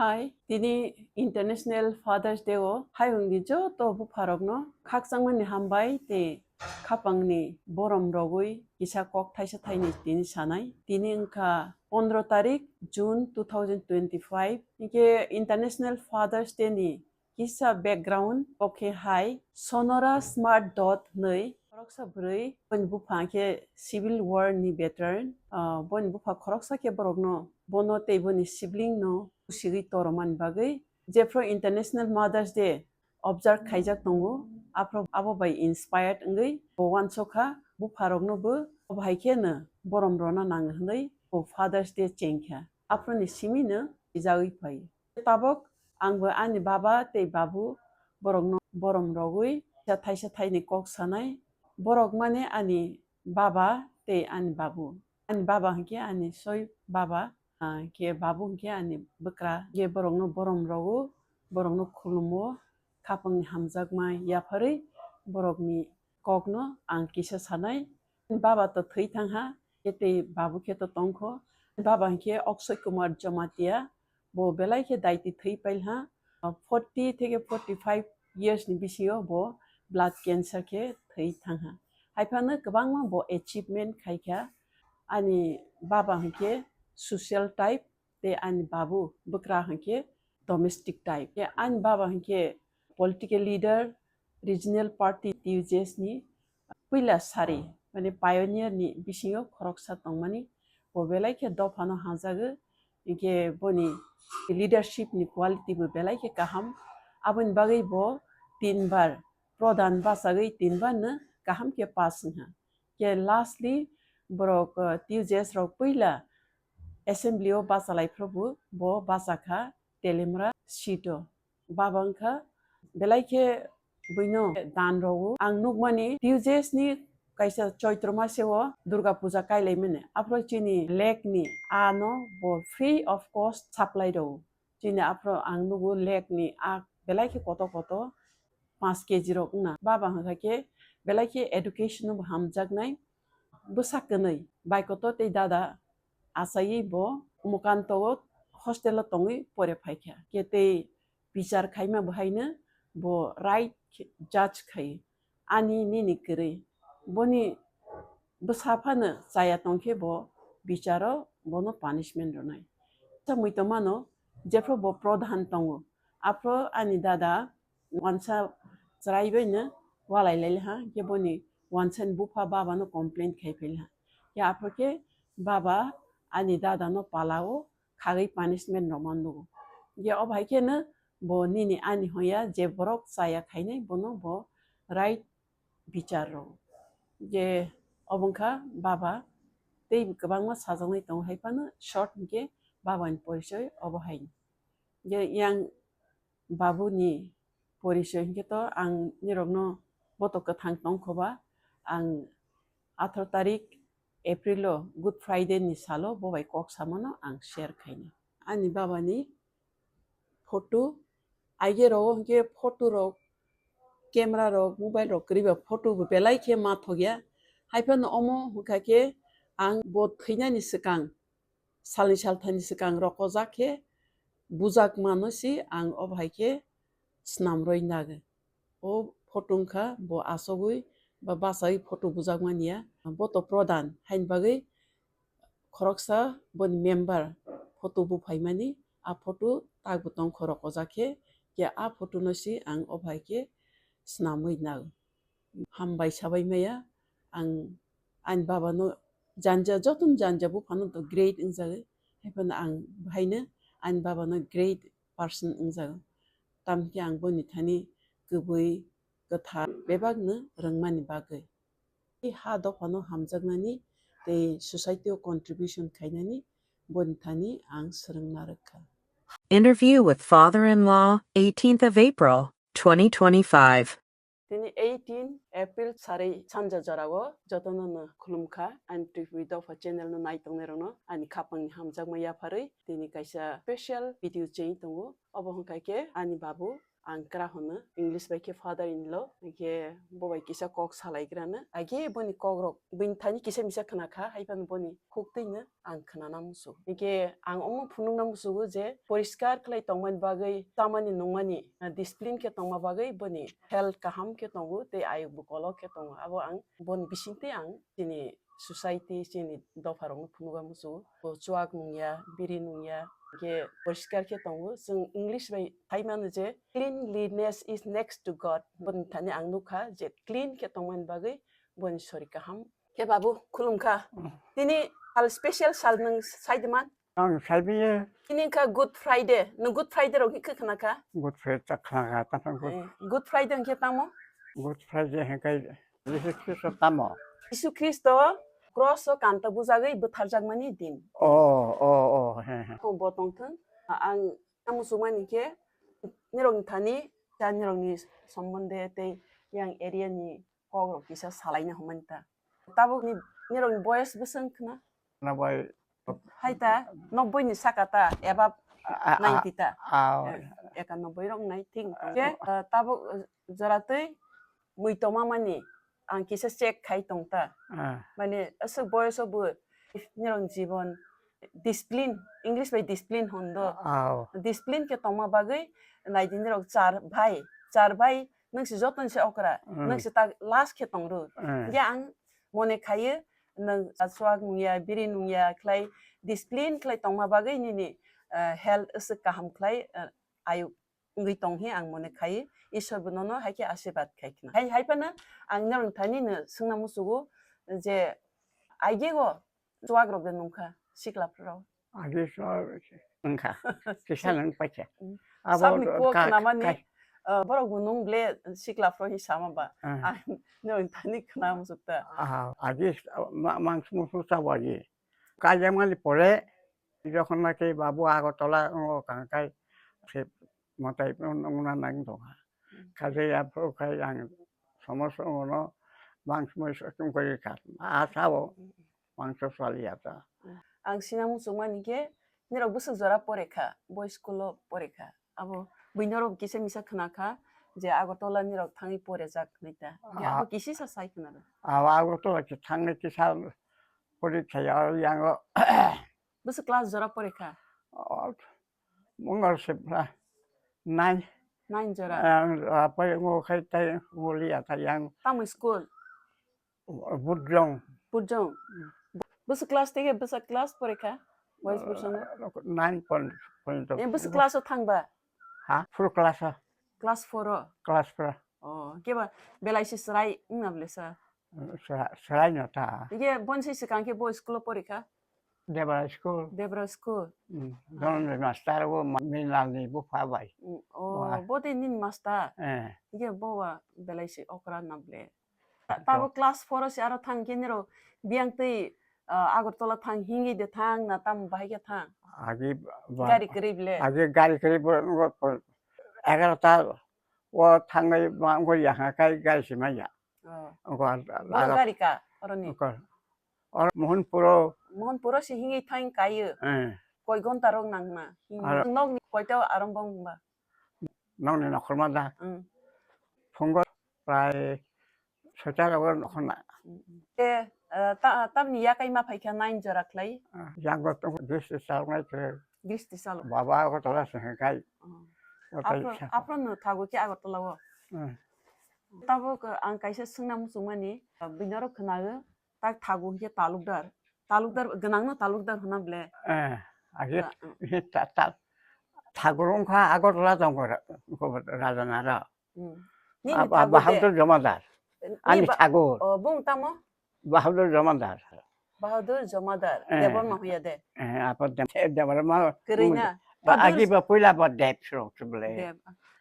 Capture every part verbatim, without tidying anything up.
Hai, tini International Father's Day o hai wngdi joto bupharokno khakchangmani hambai tei khapangni borom rogwi kisa kok thaisa thaini tini sanai. Tini wngkha pondro tarik June two thousand twenty-five. Hinkhe International Father's Day ni kisa background, bo khe hai Sonora Smart Dodd hwnwi khoroksa bwrwi, boni bupha khe Civil War ni veteran. Ah, boni bupha khoroksa khe borokno, bono tei boni sibling no kusigwi toromani bagwi jephru International Mother's Day observe khaijak tongo, aphro abo bai inspired wngwi bo uansukha bupharokno bo, bo hai khe no borom rwna nango hwnwi bo Father's Day chengkha, aphro ni simi no rijagwi phai. Tabok ang bo ani baba tei babu borokno borom rogwi thaisa thaini kok sanai. Borok mane ani baba tei ani babu. Ani baba hinkhe ani soi baba, ah, hinkhe babu hinkhe ani bwkra. Hinkhe borokno borom rogo, borokno khulumo, khapangni hamjakma yapharwi borokni kokno ang kisa sanai. Baba to thwi thangha, khe tei babu khe to tongkho. Baba hinkhe Akshay Kumar Jamatia, bo belai khe daiti thwi pailha. Forty theke forty-five years ni bisingo bo blood cancer khe thwi thangha. Haiphano kwbangma bo achievement khaikha. Ani baba hinkhe social type, tei ani babu bwkra hinkhe domestic type. Khe ani baba hinkhe political leader, regional party T U J S ni puila sari, mane pioneer ni bisingo khoroksa tongmani. Bo belai khe dophano hamjago, hinkhe boni leadership ni quality bo belai khe kaham. Aboni bagwi bo tinbar pradhan bachagwi tinbar no kaham khe pass wngha. Khe lastly borok, uh, T U J S rok puila assembly o bachalai phuru bo bachakha Telimra seat o. Baba wngkha belai khe buino dan rogo. Ang nukmani T U J S ni kaisa Choitro mase o Durga Puja kailaimani. Aphuru chini lake ni ano bo free of cost supply rogo. Chini aphuru ang nugo lake ni a belai khe koto koto panch K G rok wngna. Baba hwnkha khe belai khe education no bo hamjaknai. Bwsa kwnwi bai koto tei dada achaiwi bo Umukanto o hostel o tongwi pore phaikha. Khe tei bichar khaima bo haino bo right judge khai. Ani nini kwrwi. Boni bwsa phano chaya tongkhe bo bicharo bono punishment rwnai. Sa mui tongmano jephru bo prodhan tongo. Aphro ani dada wansa chwrai baino walai lai ha, khe boni wansani bupha baba no complain khai phai ha. Khe aphro khe baba ani dada no pala o khagwi punishment rwma nugo. Khe o bai khe no bo nini ani hoya je borok chaya khainai bono bo right bichar rw. Je obo wngkha baba tei kwbangma sajaknai tongo hai phano short hinkhe baba ni porichoi obo hai. Je yang babu ni porichoi hinkhe to ang nirokno boto kwthang tongkhoba ang atharo tarik April o Good Friday ni salo bo bai kok samano ang share khaina. Ani baba ni photo, aige rogo hinkhe photo rok, camera rok, mobile rok kwrwi ba photo bo belai khe ma thokya. Hai phano omo hwnkha khe ang bo thwinani swkang, salni salthaini swkang rokojak khe bujak mano si ang obo hai khe snam rwi nagw. O photo wngkha bo asogwi ba bachawi photo bujakmani ya. Bo to prodhan haini bagwi khoroksa boni member photo buphaimani, a photo tak bo tongkho rokojak khe, khe a photo no si ang o bai khe snamwi nagw. Hambai sabai maya ang ani baba no janja, jotono janja buphano to great wngjagwi, hai phano ang bahaino ani baba no great person wngjago. Tamokhe ang boni thani kwbwi kwthar bebakno rwngmani bagwi. Tei ha dophano hamjaknani tei society o contribution khainani boni thani ang swrwngna rwkha. Interview with father-in-law, eighteenth of April, twenty twenty-five. Tini eighteen April sarwi sanja jorao jotono no khulumkha ani T V dopha channel no nai tongnai rokno ani khapangni hamjakma yapharwi tini kaisa special video chengwi tongo. Obo hwnkha khe ani babu ang kra hwno, English bai khe father in law, hwnkhe bo bai kisa kok salaigrano. Age boni kokrok bini thani kisa misa khna kha, hai phano boni huktwino ang khnana muchungo. Hwnkhe ang omo phunukna muchungo je poriskar khlai tongmani bagwi, tamani nungmani, ah, discipline khe tongma bagwi boni health kaham khe tongo tei ayuk bo kolok khe tongo. Abo ang boni bisingtwi ang chini society, chini dopharokno phunugo muchungo. Bo chuak nungya, biri nungya, hwnkhe poriskar khe tongo. Chwng English bai hai mano je, "Cleanliness is next to God." Boni thani ang nukha je clean khe tongmani bagwi boni sori kaham. Khe babu, khulumkha. Mm. Tini sal special sal nwng sai de man? Ang sai biye. Tini wngkha Good Friday. Nwng Good Friday rok khe khna kha? Good Friday ta khna kha, ta khna Good. Eh, Good Friday hwnkhe tamo? Good Friday hwnkhe Jisu Khristo tamo? Jisu Khristo cross o kanta bujagwi bwtharjakmani din. Oh, oh, oh, he, he. Bo tongthwng. Ang tamo sumani khe nirokni thani, ta nirokni sombonde tei yang area ni kok rok kisa salaina hwnmani ta. Tabuk ni, nirok ni boyes bwswk wngkha na? Na bai. Hai ta, nobboi ni saka ta, eba A, a, a, ninety ta. A, Eh, ekanoboi rok nai thing tong. Je, eh, tabuk, eh, jora twi mui toma mani ang kisa check khai tong ta. A. Mane aswk boyes o bo nirok jibon discipline, English bai discipline hondo. A, o. Discipline khe tongma bagwi nai di nirok char bhai, char bhai nwng se joto ni se okra, Mm. nwng se ta last khe tong rw. Mm. Hwnkhe ang mone khaio nwng chuak nungya, biri nungya khlai discipline khlai tongma bagwi nini, eh, health aswk kaham khlai, eh, ayuk wngwi tong hi ang mone khai, Ishwar bo nono hai khe ashirbad khai khna. Hai, hai phano ang norok thani no swngna musugo je, aigego chuak rok de nungkha sikla phuru? Agi so wngkha, kisa nung paikha. Mm. Abo Sabni kok ka-, khnamani, ka- eh, borok bo nung ble sikla phuru hi sama ba. Ah. Ang norok thani khna musuk ta. Ah, agi ma-, mangsi musu sabo agi. Kaijakmani pore, jokhon naki babu Agartala wngo kang kai, se mwtai wngna nang tongkha. Mm. Kaisa aphuru khai ang somoso wngno mangsi mui chwng kori kha. A sao Mm. mangso saliya ta. Mm. Ang sina muchungmani khe, nirok bwswk jora pore kha, boys school o pore kha. Abo bui norok kisa misa khna kha je Agartala nirok thangwi pore jak hinwi ta. Hwnkhe Ah. abo kisi sa sai khna rw. Abo Agartala khe thangwi kisa pore kha ya, yango. Bwswk class jora pore kha? Oh, mungo se pra nine. Nine jora? Ang, ah, pore ngo khai tai ngo liya ta yang. Tamo school? Burjong. Burjong. Bwswk class tei khe bwswk class pore kha? Boys Burjong o? Ah, nine point, point. Eh, bwswk class o thang ba? Ha? Four class o. Class four o? Class four. Oh, khe ba belai se chwrai wngna bwle sa? Chwra-, chwrai no ta. Ye bon se swkang khe bo school o pore kha? Debra school. Debra school. Mm. Dhananjay master bo ma-, Mrinal ni bupha bai. Mm, oh, Wa. Bo de nini master? Eh. Ye bo wa belai se okra na bwle? Ta-, Okra. Tabo class four o se aro thang khe nirok biyang twi, ah, Agartala thang hingwi de thang na tamo bahai khe thang? Agi ba-, Gari kwrwi bwle? Agi gari kwrwi bo, bo, bo, egarota o thangwi ma wngwi ya ha kai gari se manya. Oh. Ogo ar-, Bo ar-, gari ka oroni? Ogo. Or Mohanpuro. Mohanpuro se hingwi thang kaio. Eh. Koi gonta rok nang na? Hingwi. Ar- Nokni koita arombo wng ba? Nokni nokhorma da. Mm. Phungo prai soita rogo nokhorna. Mm, mm. Te, eh, ta-, tamni yakai ma phaikha nine jora khlai? Ah, yango tongo, bisti salnai khe. Bisti salo? Baba Agartala se hwnkhe kai. Oh. Otai Apro, sa- apro no thago khe Agartala o? Hmm. Tabuk ang kaisa swngna muchungmani, bini oro khnago, tak thago hwnkhe talukdar. Talukdar, gwnangno talukdar hwna ble? Eh, age Ra-, ta-, ta-, thago wngkha Agartala tongo ra-, Rajanara. Hmm. Nini Ab-, ab-, thago de? Bahadur Jomadar. Ni Ani ba-, thago. Oh, bung tamo? Bahadur Jomadar. Bahadur Jomadar, Eh. Debbarma hoya de. Eh, apa Deb-, Debbarma. Kwrwi na? Ba, Bahadur agi ba puila ba Deb surok se bole. Deb.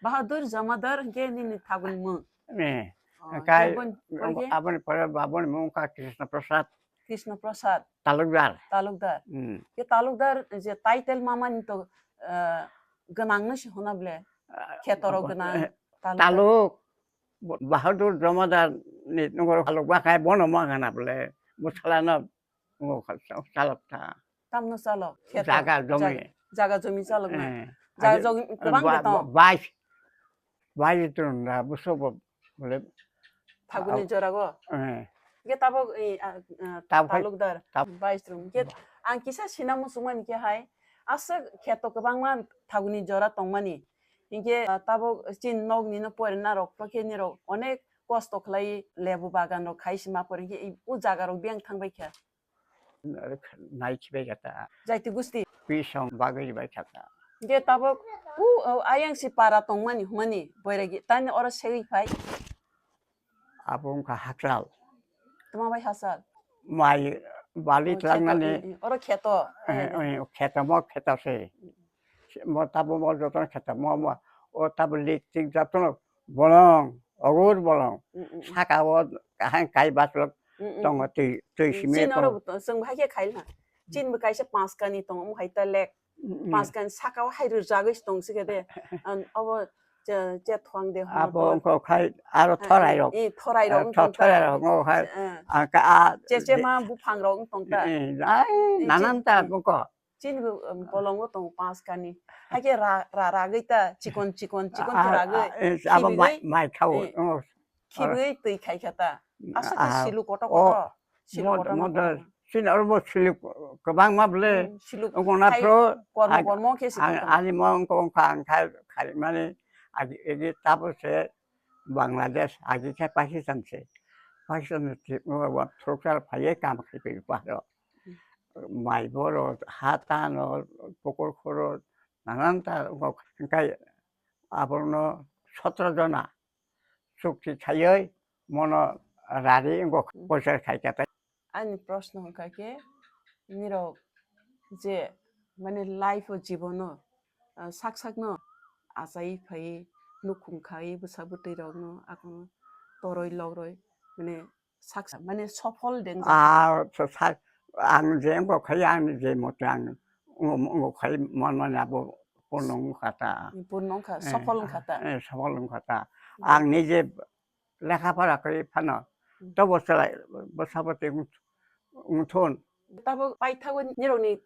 Bahadur Jomadar hwnkhe nini thaguni mung. Eh. Oh, Kai, Debbarma, oke. Aboni pore baboni mung ka Krishna Prasad. Krishna Prasad. Talukdar. Talukdar. Hmm. Ke talukdar je title mamani to, eh, gwnang no se hona ble. Ah, Khetoro ba-, gwnang, eh, talukdar. Taluk. Bo-, Bahadur Jomadar ni nungor halok ba khai bono ma gana bole. Bo salano ngo kha-, sa-, salok tha. Tamno salok? Kheto. Jaga jomi. Jag-, jaga jomi salok na? Eh. Jaga Age, jomi kwbang ba-, de tong? Ba-, bais. Bai tun da buso bo bole Phaguni jora go. Eh. Ge tabok, eh, ah, ah, Tabok hai talukdar, tab- bai tun. Ge ang kisa sina musumani ke hai. Aswk kheto kwbangma phaguni jora tongmani. Hinkhe, ah, tabok chin nokni no porinarok, pokhe nirok onek kosto khlai lebu bagan rok khai sima por hinkhe i-, u jaga rok biyang thang bai kha. Nai khibai kha ta. Jaiti gusti. Pisong bagwi bai kha ta. Hinkhe tabok u, o, ayang si para tongmani humani boiragi tani oro segwi phai. Abo wngkha hakral. Tma bai hasal. Mai bali O, kheto, tlangnani. I, i, oro kheto. Eh, eh, kheto mo kheto se. Mo tabo mo jotono kheto mo, mo, o tabo lik tik jotono bolong, ogur bolong. Mm, mm, mm. Saka o kahang kai baslok Mm, mm, tongo mm. Twi, twi Mm, simi chini oro tongo. Bo to-, chwng bo hai khe khail na. Chini bo kaisa panch kani tongo, omo hai ta lek. Mm, mm. Panch kani saka o hai rwjagwi se tong sike de. An, obo che, che thuang de hono Abo to. Wngkha khai aro Ah, thorai eh, rok. Eh, thorai rok Ah, wng tho-, tong ta. Thorai rok wngkha khai. Eh. Ang ka, ah, Che, che de- ma buphang rok wng tong ta. Eh, ai, Eh, nanan ta chi-, wngkha. Chini bo, um, bolongo tongo panch kani. Hakhe ra, ra, ragwi ta chikon, chikon, chikon khe Ah, ragwi. Ah, eh, abo Khibigwi, mai, mai khao. Eh, Oh. Khibigwi twi khai kha ta. Aswk khe Ah, silu kotor oh, kotor. Silu mod-, kotor model. Kotor. Chini oro bo silu kwbangma bwle. Hmm, silu Wngkha na khai pro, kormo, ag-, kormo khe silu ang, kotor. Ani mo wngkha, wngkha ang khai, khai mani agi, agi tabo se Bangladesh, agi khe Pakistan se. Pakistan se thik mo wa throksal phaiye kam khai pai paro. Mai borok, ha tano, pukur khoro, nanan ta wngkha, hwnkhe abono sotro jona chukti khaiwi mono rari wngkha, poisa khai kha tai. Ani proshno hwnkha khe, nirok je, mane, life o, jibono, ah, sak sakno achai phai, nukhung khai, bwsa bwtwi rokno, akono toroi logroi, mane, saksa, mane, sophol deng. Ah, sa-, sa-, ang je wngkha khe, ang je mote ang wng-, wngkha khe, mon mani abo purno wngkha ta. Purno wngkha, eh, sophol wngkha ta. Eh, sophol wngkha ta. Hmm. Ang nije lekha pora khe phano, hmm, to bo chwrai, bwsa bwtwi wng-, wngthun. Tabuk paithago nirokni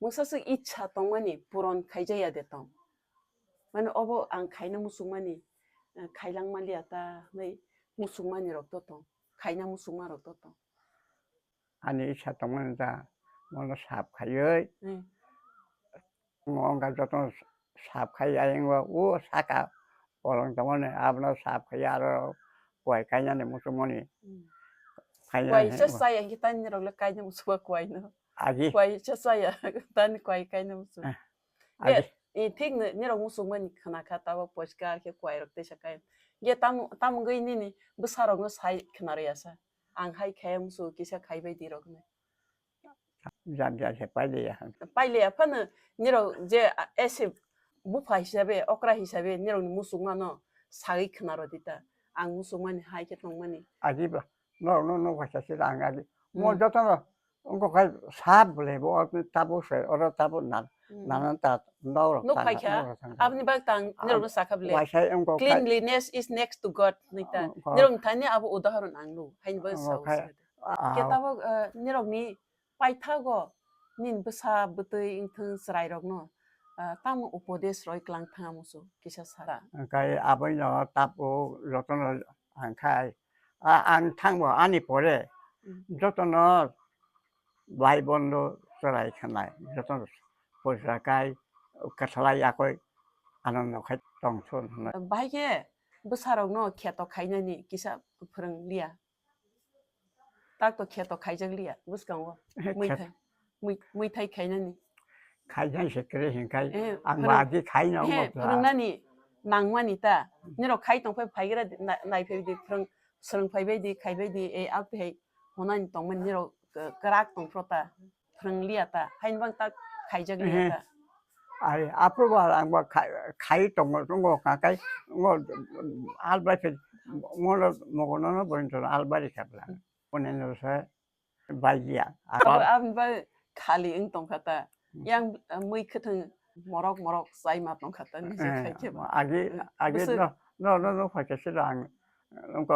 mungsa swk ichha tongmani puron khaijaya de tong. Mane obo ang khaina muchungmani, eh, khailang manliya ta hwnwi muchungmani rok to tong, khaina muchungma rok to tong. Ani isa tongmani ta mono sap khaiwi. Hmm. Mo wngkha jotono sap khai ayang o, o saka bolong tongmani abono sap khai aro kuai kainani muchungmani. Hmm. Kainani Kuai se bo. Chaya hwnkhe tani nirok le kaina muchungma kuai no. Agi. Kuai se chaya tani kuai kaina muchung. Eh. Agi. Ye, i thik ni, nirok muchungmani khna kha, tabo poriskar khe kuai rok teisa kai. Ye tam, tam wngwi nini bwsa rokno sai khna rwya sa. Ang hai khe musu kisa khai bai di rok hinwi. Jam jam se pai liya. Pai liya phano nirok je, a, ese bupha hisabe, okra hisabe nirok ni muchungma no sagwi khna rw di ta. Ang muchungmani hai khe tongmani. Ajiba, no, no, no, kaisa se rang agi. Mo Hmm. jotono wngkha khai sap bole bo tabo se, oro tabo na, Hmm. nanan ta, no, rok Nuk tang, phai kha, no, rok tang. Aboni bag tang, nirok no sakha bole. Waisai wngkha khai. Cleanliness is next to God, nita. Oh, oh. Nirok ni thani abo udahoron ang nu, haini bagwi Oh, sao khai. se. Ah, Khe ah. tabok, eh, nirok ni paithago nini bwsa bwtwi wngthang chwrairokno, ah, tamo upodesh roi klang thang musu kisa sara. Hwnkhe aboino tapo jotono ang khai, a, ang thangbo ani pore Hmm. jotono bai bondo chwrai khanai, jotono poisa kai kwthalai yakoi anondo khai tongthun hwnwi. Bahai khe bwsarokno kheto khainani kisa phwrwng liya. Tak to kheto khaijak liya bwskango. Khet- Muithai, mui-, muithai khainani. Khainai se kwrwi hinkhai Eh, ang phwrwng-, bagi khaino eh, wngkha. Phwrwngnani nangmani ta. Nirok khai tongphai phaigra di, na-, naiphai di phwrwng, swrwng phaibai di, khaibai di, eh, abtwi hai honani tongmani nirok, eh, kwrak tongphro ta. Phwrwng liya ta. Haini bang tak khaijak liya Eh. ta. Ai, aphuru bo ang bo khai, khai tongo, tongo, ka kai, ngo, albai phe, ngo, mogono no boin tono, albai khabla. Oneno se, bai ya. Abo, abo ba khali wng tongkha ta. Hmm. Yang, eh, mui khwthwng morok, morok chai ma tongkha ta, nije Eh, khai khe ba. Agi, Eh, agi bwswk no, no, no, no, khai khe sila ang, wngko,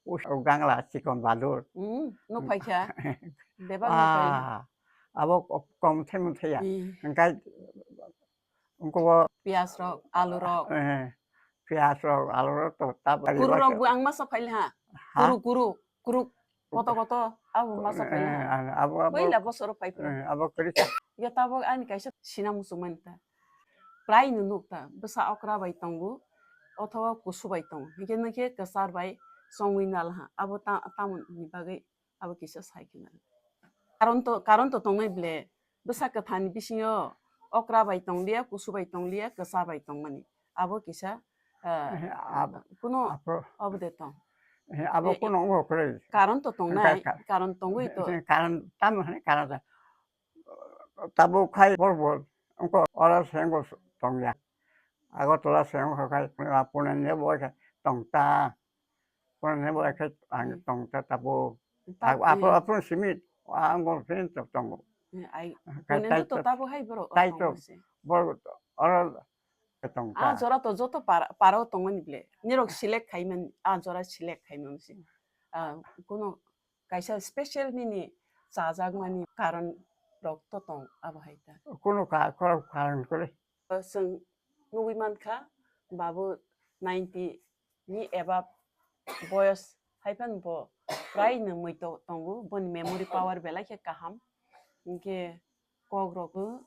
us-, gangla chikon badur. Hmm, nuk phai kha. Bebak nuk phai. Ah, abo kom thai mung thai ya. Hmm. Hingkai, wngko bo Piyaj rok, alu rok. Eh, Piyaj rok, alu rok to tabuk. Kuru rok bo ang masa phaile ha. Ha? Kuru, kuru, kuru. Koto, koto, abo masa phaile ha. Eh, abo, abo. Puila bosoro phai phuru. Eh, abo kiri. Ya tabuk ani kaisa sina muchungmani ta. Prai no nuk ta, bwsa okra bai tongo, othoba kusu bai tongo. Hingke nokhe kwchar bai chongwi nal ha. Abo ta-, tamoni bagwi abo kisa sai khe nang. Karon to, karon to tongnai ble, bwsa kwthani bisingo okra bai tongliya, kusu bai tongliya, kwchar bai tongmani. Abo kisa, ah, eh, ab-, kuno abo, abo de tong. Eh, abo eh, kuno eh, wngo kwrwi. Karon to tongnai, ka-, ka-, karon tongwi to. Eh, karon tamo hwnwi karon ta. Tabuk khai bor bor, wngkha oro sengo tongya. Agartala sengo khai, pune nebo khai tongta. Pune nebo khai ang tongta tabuk. Tabuk, apo, eh, apo simi, ang bor sen to tongo. Eh, ai, khai pune tai to to, tabuk hai borok tai to, tongse. Bor oro tongta. Ah, jora to joto para, para tongmani ble. Nirok select khai man, ah, jora select khai man se. Ah, kuno kaisa special nini chajakmani karon rok to tong abo hai ta. Kuno ka-, ka-, karon kwrwi. Chwng nugwi mankha, babu ninety ni above boyos hai phano bo prai no mui to-, tongo, boni memory power belai khe kaham. Hinkhe kok rok bo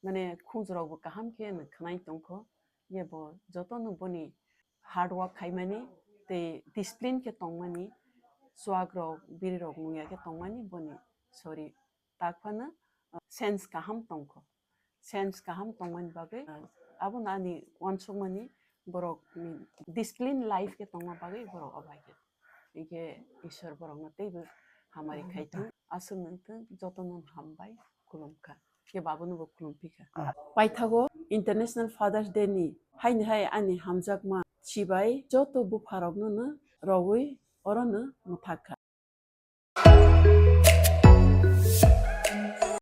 mane khunju rok bo kaham khe no khwnai tongkho. Ye bo joto no boni hard work khaimani tei discipline khe tongmani, chuak rok, biri rok nungya khe tongmani boni sori tak phano, uh, sense kaham tongkho. Sense kaham tongmani bagwi, uh, abono ani uansukmani borok ni discipline life khe tongma bagwi borok obo hai khe. Hinkhe Ishwar borokno teibo hamari khai thung, aswk nung thung, jotono hambai khulumkha. Khe babono bo khulumphikha. Ah. Paithago International Father's Day ni haini hai ani hamjakma chibai joto bupharokno no rogwi orono mwthakha.